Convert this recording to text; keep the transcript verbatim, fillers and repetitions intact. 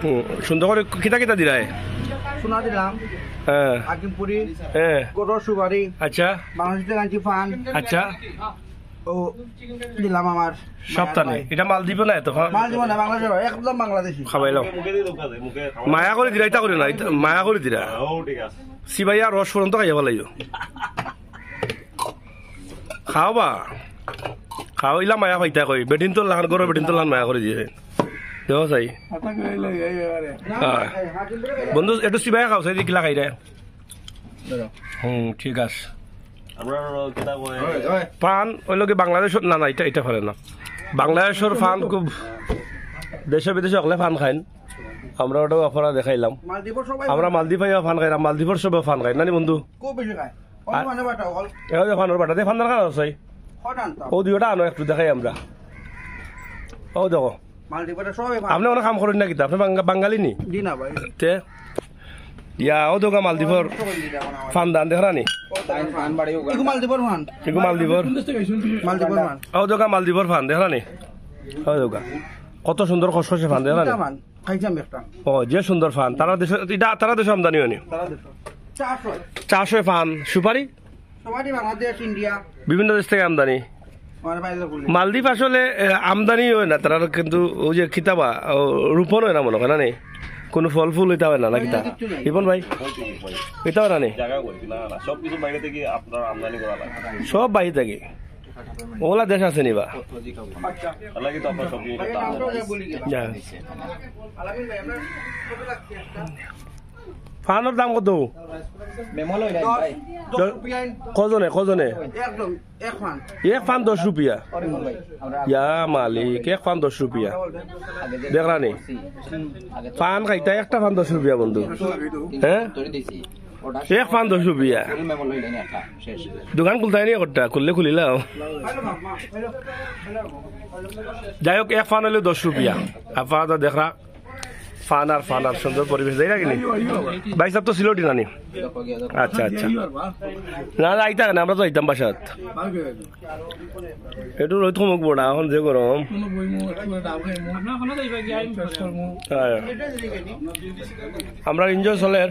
হুম, সুন্দর করি কিতা কিতা দিরায়? চুনা দিলাম, হ্যাঁ। হাকিমপুরি, হ্যাঁ। গরুর সুপারি, আচ্ছা। বাংলাদেশ থেকে আনছি পান। আচ্ছা। ও দিলাম আমার সপ্তাহে। এটা মালদ্বীপ না, এত ফা- মালদ্বীপ না, বাংলাদেশ, একদম বাংলাদেশি। খাবাইলাম। মায়া করি দিরা, ইতা করি না, ইতা মায়া করি দিরা। সিবাইয়া রস পর্যন্ত খাইয়া ভালাইও। খাও বা। খাও, ইলা মায়া পাইতা কই। বেটিন তো লাখান করো, বেটিন তো লাখান মায়া করি দিয়ে। দেখো চাই। হ্যাঁ। বন্ধু, একটু সিবাইয়া খাও, চাই কিলা খাইরে। হুম, ঠিক আছে। পান ওই লোকে বাংলাদেশ, না, না, এটা, এটা পারে না। বাংলাদেশের পান খুব, দেশে বিদেশে হকলে পান খাইন। আমরা ওটাও আপনারা দেখাইলাম। মালদ্বীপের সবাই আমরা মালদ্বীপে পান খাইলাম, মালদ্বীপের সবে পান খাই, নানি বন্ধু? খুব বেশি খায়। ওই আর মানে বাটা, ওই এও যে পানের বাটা, যে পান দরকার আছে। কটা আনতাম? ও দুইটা আনো, একটু দেখাই আমরা। ও দেখো। মালদ্বীপের সবাই পান। আপনি অনেক কাম করেন না কিতা? আপনি বাঙ্গা-, বাঙালি নি? জি না ভাই। তে? ইয়া, ও দোকা মালদ্বীপর পান দান দেখরা নি? ইগু মালদ্বীপর পান। ইগু মালদ্বীপর? মালদ্বীপর পান। ও দোকা মালদ্বীপর পান দেখরা নি? ও দোকা। কত সুন্দর খসখসে পান দেখরা নি? এটা পান। খাইছিলাম একটা। ও, যে সুন্দর পান। তারা দেশে, এটা তারা দেশে আমদানি হয়নি। তারা দেশে। চাষ হয়। চাষ হয় পান, সুপারি? সুপারি বাংলাদেশ, ইন্ডিয়া। বিভিন্ন দেশ থেকে আমদানি। আমার বাইরে বলি। মালদ্বীপ আসলে, এ, আমদানি হয় না, তারা কিন্তু ওই যে কিতাবা, ও, রোপণ হয় না মনে হয় না নি? কোনো ফল ফুল এটা হয় না, না কিতা? কিচ্ছু নাই। রিপন ভাই? এটা হয় না নি? জায়গা করি, না, না, সব কিছু বাইরে থেকে আপনার আমদানি করা লাগে। সব বাইরে থেকে? ওলা দেশ আছে নি বা? আল্লাহ কিন্তু আপনার সব কিছু করতে হবে। যা। পানর দাম কত? মেমো লই নাই ভাই। দ-, কজনে, কজনে? একদম, এক পান। এক পান দশ রুপিয়া? ইয়া মালিক, এক পান দশ রুপিয়া। দেখরা নি? পান খাইতা একটা পান দশ রুপিয়া বন্ধু। হ্যাঁ? এক পান দশ রুপিয়া। দোকান খুলতায় নি একটা, খুললে খুলিলাও। যাই হোক, এক পান হইলে দশ রুপিয়া। আপনারা তো দেখরা, পান আর পান আর সুন্দর পরিবেশ, যাই না কিনি? ভাই সাহেব তো সিলেটি নানি? আচ্ছা, আচ্ছা। না, না, আইতা কেন? আমরা তো আইতাম বাসাত। একটু রোদ কমুক বড়া, এখন যে গরম। হ্যাঁ। আমরা এনজয় চলের।